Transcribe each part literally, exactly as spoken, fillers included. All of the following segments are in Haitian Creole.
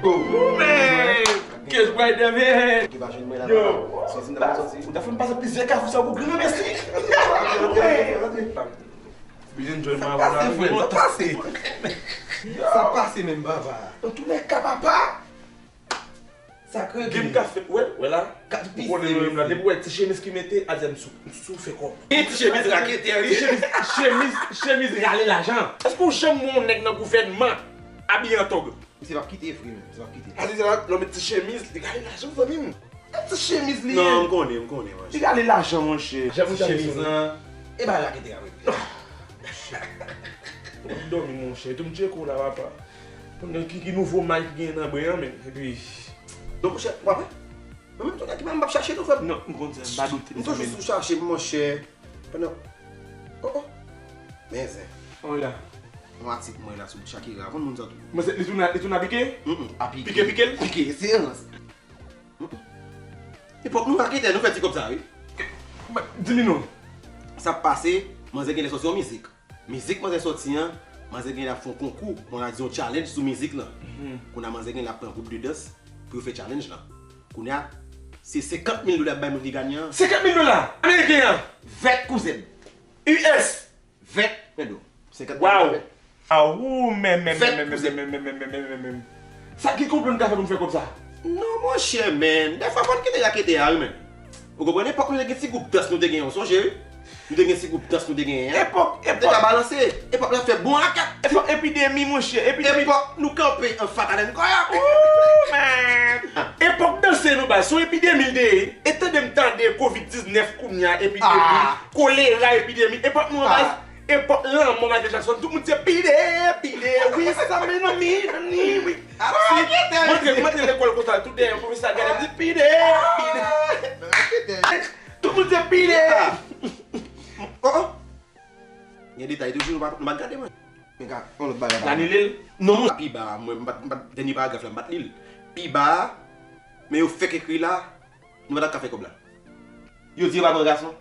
Ou menm! Case Brighter, man! Yo, ou ta fè m pase plizyè kafou sa pou granmesi. Ou vin jwenn mwen avan la. Sa pase, frè, sa pase. Sa pase menm, papa. Antoulèka, papa. Sa k regle. Gen m ka fè, wè, wè la. Ou konnen mwen menm la, depi w wè ti chemiz ki mete, a di a m sou, sou fè kòb. E ti chemiz raketè, wi. Ti chemiz, chemiz, chemiz rale lajan. Èske w janm wè yon nèg nan gouvènman abiye an tòg? Misye p ap kite vre, menm. Misye p ap kite. A di sa, lè w met ti chemiz, li rale lajan, zanmi m. E ti chemiz li ye. Non, m konnen, m konnen, monchè. Li rale lajan, monchè. Ti chemiz lan. E ba raketè a vre. M ap dòmi, monchè. Tou m tcheke w la, papa. Pou m ki, ki nouvo may ki genyen nan bren an, menm. Epi. Non, monchè, w ap wè? Mwen menm, tonton, ki pa m p ap chache nou, frè m. Non, m konn sa, m pa doute. M toujou sou chache, monchè. Pandan. Oh, oh. Men zen. Oh la. Yon atik mwen la sou Shakira. Konn moun sa tou. Mwen se, li tounen, li tounen a pike? Mm, mm, a pike. Pike, pike l? Pike, se yon. Epòk nou raketè, nou fè ti kòb sa, wi. Di m non. Sa pase, manzè genlè sòti yon mizik. Mizik manzè sòti an, manzè genlè ap fè yon konkou, bon, n a di yon challenge sou mizik lan. Kounye a manzè genlè ap pran gwoup de dans pou yo fè challenge lan. Kounye a, se senkant mil dola y ap bay moun ki ganyan an. Senkant mil dola ameriken an! Vèt kouzen. U S! Vèt, men do. Senkant mil dola. Waw! Awou, men, men, men, men, men, men, men, men, men, men, men, men. Sa ki konplo n ka fè pou n fè kòb sa? Non, monchè, men. Dèfwa fò n kite raketè a, wi, men. Ou konprann? Epòk nou te gen ti gwoup dans nou te genyen, w sonje, wi? Nou te gen ti gwoup dans nou te genyen, en? Epòk, epòk. Nou te ka balanse. Epòk la fè bon rakèt. Epòk epidemi, monchè, epidemi. Epòk nou kanpe an fatalèn kòyòk. Ooh, man! Epòk danse nou, baz, se yon epidemi l te ye. E tande m tande kovid diznèf kounye a, epidemi, kolera, epidemi. Epòk nou an, baz, epòk lanmò Michael Jackson, tout moun se pide, pide, wi, se sa, men non, mi, ni, wi. Si, mwen antre, mwen antre lekòl konsa, tout dèyè, pwofesè a gade m di, pide, pide. Tout moun se pide. Oh, oh. Gen detay toujou, nou pa, nou pa gade, mwen. Men ka, yon lòt bagay. L anile l? Non, monchè. Pi ba a, mwen, m pa t, m pa t, dènye paragraf la, m pa t li l. Pi ba a, men yo fèk ekri la, nou pa t ap ka fè kòb la. Yo di yo pa pran gason,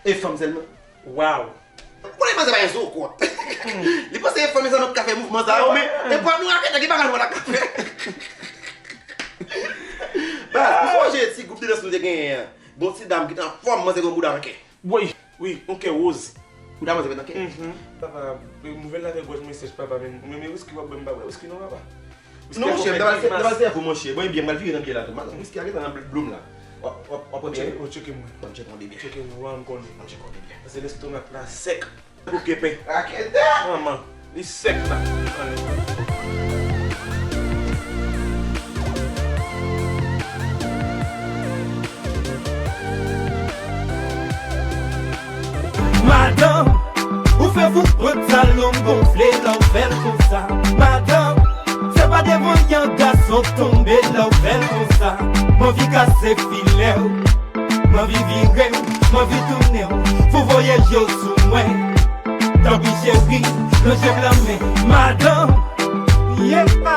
e fanm sèlman. Waw. Konnen manzè pa gen zo kòt. Li panse e fanm e zanmi k ka fè mouvman sa yo, men e pwa nou raketè, gen bagay nou pa t ap ka fè. Baz, ou sonje ti gwoup de dans nou te genyen an? Bon, ti dam ki te anfòm, manzè gen yon bouda nan kè. Wi, wi, yon kè woz. Ou ta manzè met nan kè? Mhm. Papa, nouvèl la fè gòj mwen sèch, papa, men, men, men wiski w ap bwè, m pa bwè wiski non, papa. Wiski non, monchè, m ta pral sèvi pou monchè. Bon, ebyen, m pral vire nan byè la tou. Wiski a gentan nan bl-, blum la. W ap, w ap, w ap pran byè? Ou tcheke mwen. Ban m tcheke yon de byè. Tcheke mwen, wè, m konnen. Ban m tcheke yon de byè. Pase lestomak la sèk. Bouke pen. Raketè! Manman, li sèk la. Madanm, ou fè vout pantalon gonfle lè w fè l konsa. Madanm, se pa devan yon gason tonbe lè w fè l konsa. M anvi kase filè w. M anvi vire w, m anvi tounen w, pou voye je w sou mwen. Tanpri cheri, lonje m lanmen, madanm. Yepa.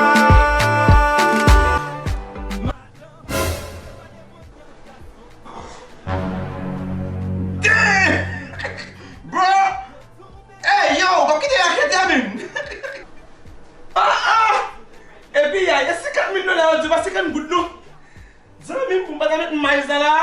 Damn! Bro! Ey, yo, w ap kite raketè a menm? Ah, ah! Epi, ay, e senkant mil dola yo di, pa senkant goud, non. Zanmi m, pou m pa ta met may sa la,